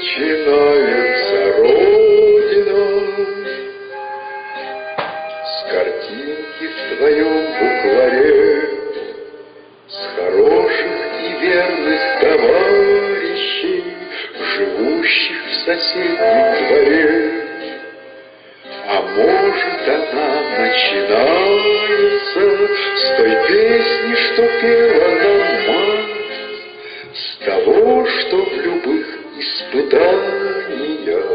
начинается Родина? С картинки в твоем букваре, С хороших и верных товарищей, Живущих в соседнем дворе. А может, она начинается С той песни, что пела нам мать, С того, что в любых испытаниях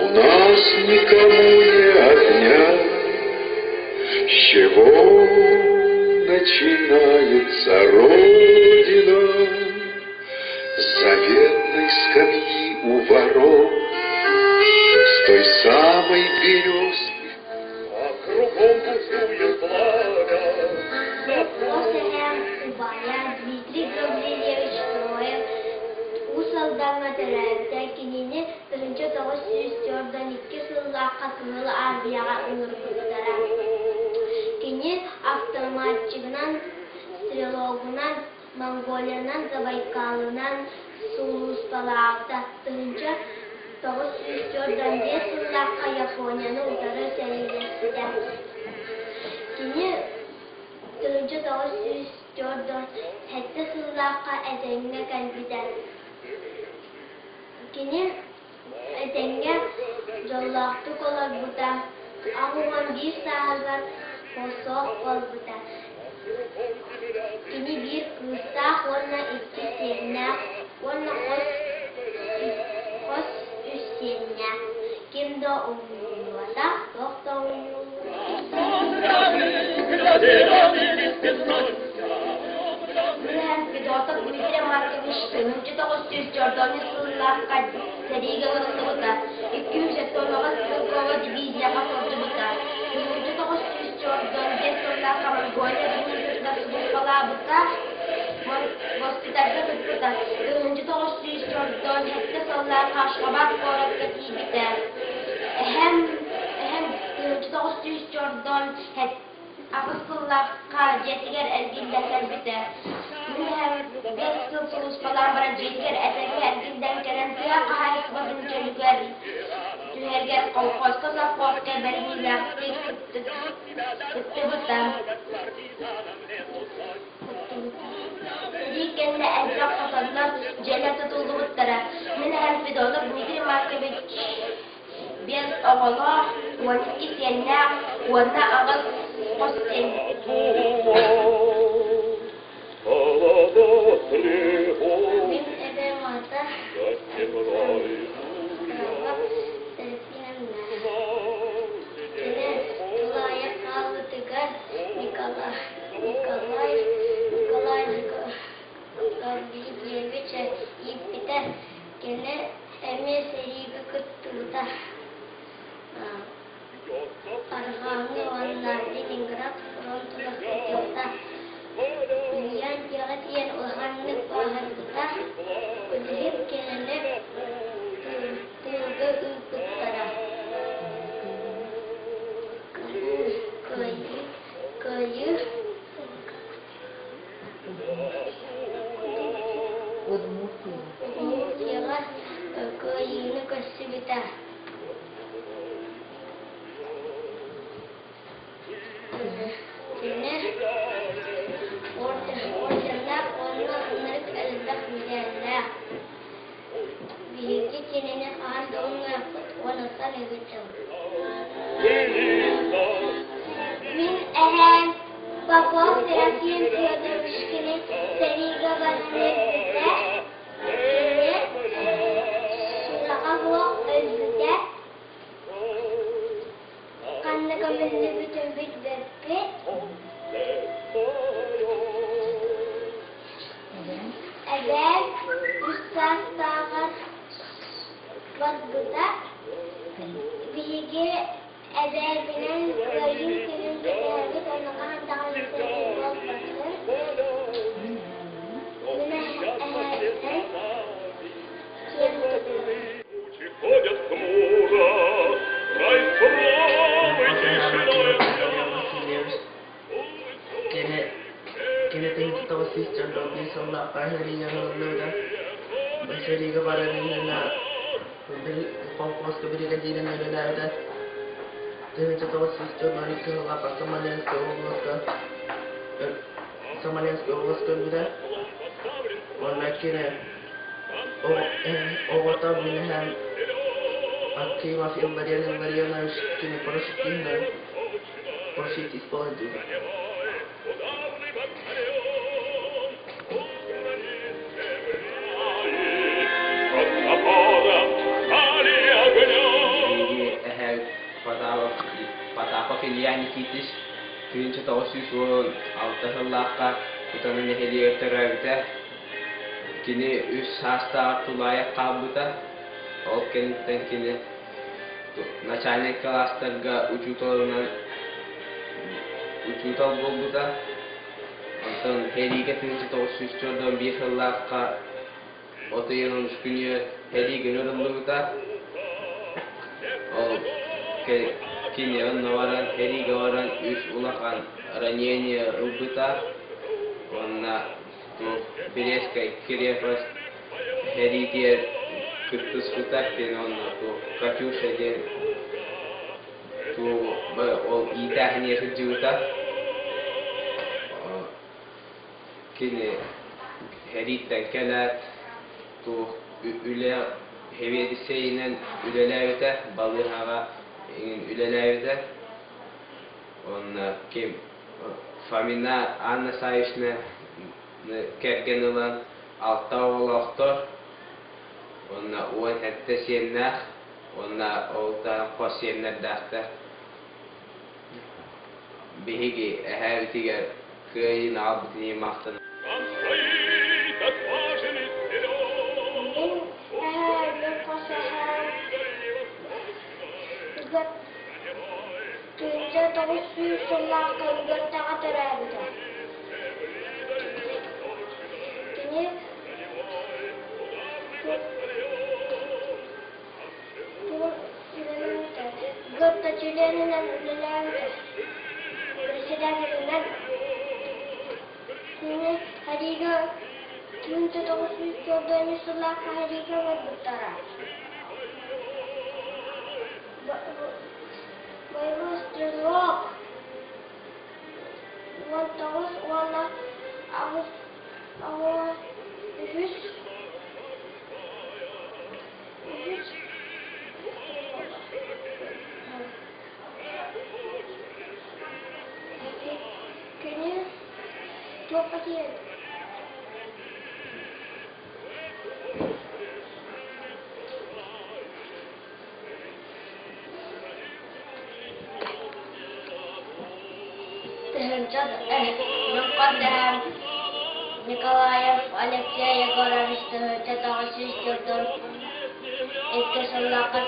У нас никому не отнять. С чего начинается Родина? С заветной скамьи у ворот, С той самой березки. А кругом бушует пламя. Хос эһээм убайа Дмитрий Гаврильевич Троев Уус Алдаҥҥа төрөөбүтэ. Кинини 1942 сыллаахха Кыһыл Армияҕа ыҥырбыттара. Кини автоматчигынан, стрелогунан, Монголиянан, Забайкалынан сулууспалаабыта. 1945 сыллаахха Японияны утары сэриилэспитэ. Кини 1947 сыллаахха этэҥҥэ кэлбитэ. Кини этэҥҥэ дьоллоохтук олорбута, 81 сааһыгар посох буолбута. Кини биир кыыстаах уонна икки сиэннээх уонна хос хос үс сиэннээх. Ким да умнуллубатах, туох да Үөһэн Федотов Дмитрий Маркович 1904 сыллаахха сэриигэ ылыллыбыта, 278 стрелковай дивизияҕа сылдьыбыта. 1945 сыллаахха Монголия дивизиятыгар сулууспалаабыта, госпитальга сыппыта. 1947 сыллаахха Ашхабад куоракка тиийбитэ. Эһэм эһэм 1948 сыллаахха дьиэтигэр эргиллэн кэлбитэ. Мин эһэм 5 сыл сулууспалаан баран дьиэтигэр этэҥҥэ эргиллэн кэлэн тыа хаһаайыстыбатын чөлүгэр түһэригэр колхозка, совхозка бэриниилээхтик кыттыбыта. Сэрии кэннэ элбэх хотоннор, дьиэлэр тутуллубуттара. Мин эһэм Федотов Дмитрий Маркович биэс оҕолоох, 12 сиэннээх уонна аҕыс хос сиэн. Мин эбэм аата Саргылаана Серафимовна. Кини тулаайах хаалбытыгар Николай Николай Николай Гаврильевич ииппитэ. Кини эмиэ сэриигэ кыттыбыта. Арҕааҥҥы уонна Ленинград фронтугар сылдьыбыта. Финляндияҕа тиийэн улаханнык бааһырбыта. Билигин кинини тыылга ыыппыттара. Кыайыы, Кыайыы Удмуртияҕа Кыайыыны көрсүбүтэ. Кини орденнаах уонна ынырык элбэх мэтээллээх. Биһиги кинини хаһан да умнуохпут уонна саныыбыт. Мин эһээм Попов Серафим Федоровичкины сэриигэ баран өлбүтэ. Кини сураҕа суох өлбүтэ. Ханна көмүллүбүтүн билбэппит. Эбээм үс саастааҕар барбыта. Биһиги эбээбинэн Кыайыы күнүн кэтэһэбит, онно хаһан даҕаны сэрии буолбатын. Мин эһээбинэн киэн туттабын. Ходят хмуро, рай суровый тишиной Васильевич кини кини 1991 сыллаахха сэриигэ ыҥырыллыбыта. Бу сэриигэ баран иһэн Холкуоска биригэдьииринэн үлэлээбитэ. 1992 сыллаахха Смоленскай обласка Смоленскай обласка өлбүтэ. Уонна кини оҕото мин эһээм Акимов Илларион Илларионович кини парашютиһынан парашютист исполнитель. Биһиги эһээбит Потапов, Потапов Илья Никитич 1916 сыллаахха Кутана нэһилиэгэр төрөөбүтэ. Кини үс саастааҕар тулаайах хаалбыта. Ол кэнниттэн кини начальнай кылаастарга учууталынан учуутал буолбута. Онтон сэриигэ 1941 сыллаахха от ыйын онус күнүгэр сэрии гына ылыллыбыта. Ол кини онно баран сэриигэ баран үс улахан ранение ылбыта уонна туох Брестскэй крепость сэриитигэр кыттыспыта кини онно туох Катюша диэн ол иитээһинигэ сылдьыбыта. Кини сэрииттэн кэлээт туох үлэ сэбиэдиссэйинэн үлэлээбитэ, балыыһаҕа иҥин үлэлээбитэ. Уонна ким Фомина Анна Савична кэргэн ылан алта оҕолоохтор уонна 17 сиэннээх уонна ол да хос сиэннэрдээхтэр. Биһиги эһээбитигэр кыайыыны аҕалбытын иһин махтанабыт. Мин эһээбин хос эһээм 1900 сыллаахха Үгэртэҕэ төрөөбүтэ. Кини Гопта чилиэнинэн үлэлээбитэ. Председателинэн кини Харига 1904 сыллаахха Харига барбыттара. Боевой стрелок 19 уонна 83 Кини туохха тиийэн Тыһыынча мөххөрдөһөн Николаев Алексей Егорович 1942 сыллаахха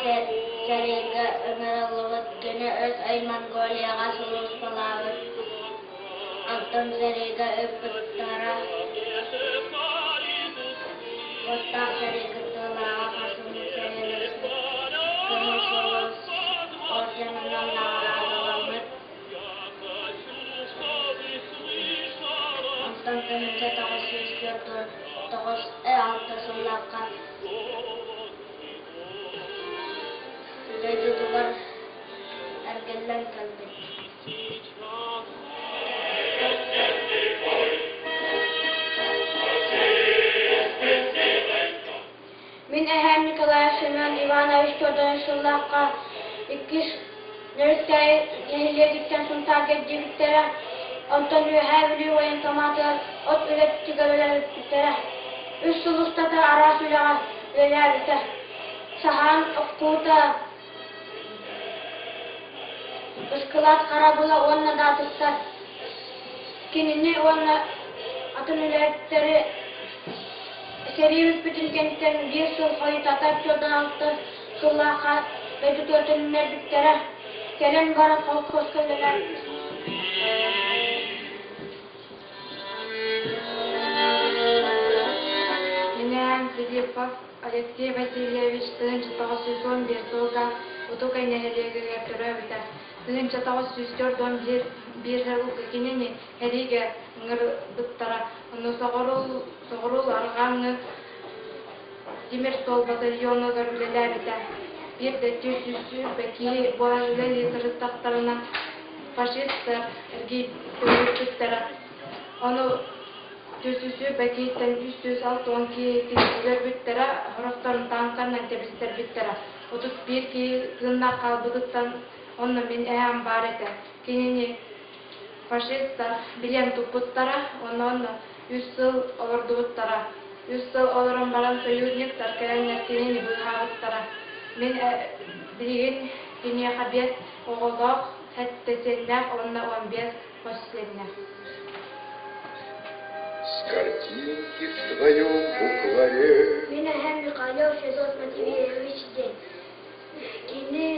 сэриигэ ыҥырыллыбыт. Кини үс ый Монголияҕа сулууспалаабыт. Онтон сэриигэ ыыппыттара. Уоттаах сэрии кыттыылааҕа хорсуннук сэриилэспит Кыһыл Сулус орденынан наҕараадаламмыт. Онтон 1949 сыллаахха дойдутугар эргиллэн кэлбит. Мин эһээм Николаев Семен Иванович Чордоев сыллаахха иккис Нөрүстээй нэһилиэгиттэн Сунтаарга илдьибиттэрэ. Онтон Үөһээ Бүлүү военкоматыгар от үлэтигэр үлэлэппиттэрэ. Үс сыл устата араас үлэҕэ үлэлээбитэ. Саһаан охтуута, ыскылаат харабыла уонна да атыттар. Кинини уонна атын үлэһиттэри сэрии бүппүтүн кэнниттэн биир сыл хойутата 46 сыллаахха дойдутугар төннөрбүттэрэ. Кэлэн баран холкуоска үлэлээбит. Минээн Филиппов Алексей Васильевич 1911 сылга Утукай нэһилиэгигэр төрөөбүтэ. 1941 биир сылга кинини сэриигэ ыҥырбыттара. Ону соҕуруу, соҕуруу арҕааҥҥы тимир суол батальонугар үлэлээбитэ. Биирдэ 420 киһи буолан үлэлии сырыттахтарына фашистар эргийбиттэрэ. Ону 420 киһиттэн 360 киһитин өлөрбүттэрэ, сорохторун таанканан тэбистэрбиттэрэ. 31 киһи тыыннаах хаалбытыттан онно мин эһээм баар этэ. Кинини фашистар билиэн туппуттара, онон үс сыл олордубуттара. Үс сыл олорон баран союзниктар кэлэннэр кинини быыһаабыттара. Мин билигин киниэхэ биэс оҕолоох, сэттэ сиэннээх уонна 15 хос сиэннээх. С картинки в твоем букваре. Мин эһэм Михайлов Федот Матвеевич диэн. Кини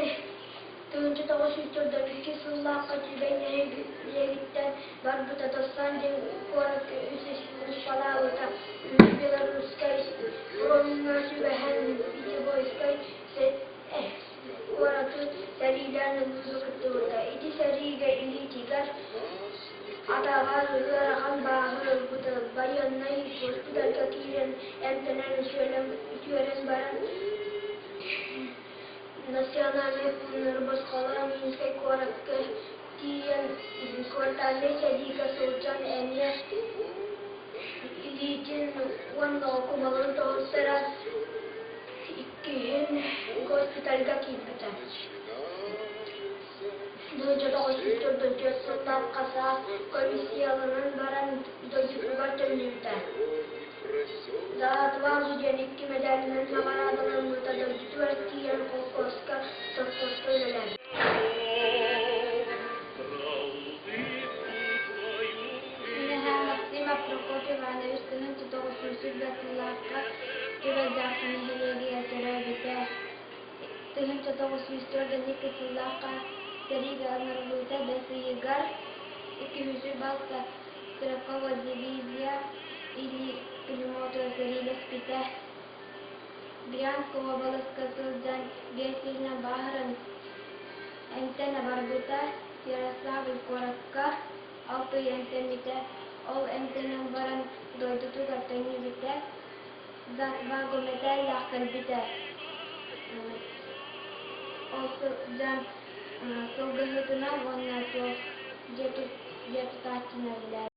1992 сыллаахха Түбэй нэһилиэгиттэн барбыта Тоссан диэн куоракка үс сулууспалаабыта. Белорусскай фроҥҥа түбэһэн Витебскай куораты сэриилээн ылыыга кыттыбыта. Ити сэриигэ илиитигэр атаҕар ыарахан бааһы ылбыта. Байыаннай госпитальга киирэн эмтэнэн үтүөрэн баран Национальнай пууннары босхолоон Минскэй куоракка тиийэн квартальнай сэриигэ сылдьан эмиэ илиитин уонна окумалын тоһуттаран иккиһин госпитальга киирбитэ. 1944 сыллаахха саас комиссияланан баран дойдутугар төннүбүтэ. За отвагу диэн икки мэдээлинэн наҕараадаламмыта дойдутугар тиийэн холкуоска, совхозка үлэлээбитэ. Мин эһээм Максимов Прокопий Иванович 1900 сыллаахха Түбэй-Дьаахха нэһилиэгигэр төрөөбүтэ. 1942 сыллаахха сэриигэ ыҥырыллыбыта бэс ыйыгар 206 стрелковая дивизия илии пулеметугар сэриилэспитэ. Брянск уобаласка сылдьан биэс ыйынан бааһыран эмтэнэ барбыта. Ярославль куоракка алта ый эмтэммитэ. Ол эмтэнэн баран дойдутугар төннүбүтэ. За отвагу мэтээллээх кэлбитэ. Ол сылдьан сылгыһытынан уонна туох дьиэ тутааччынан үлэлээбитэ.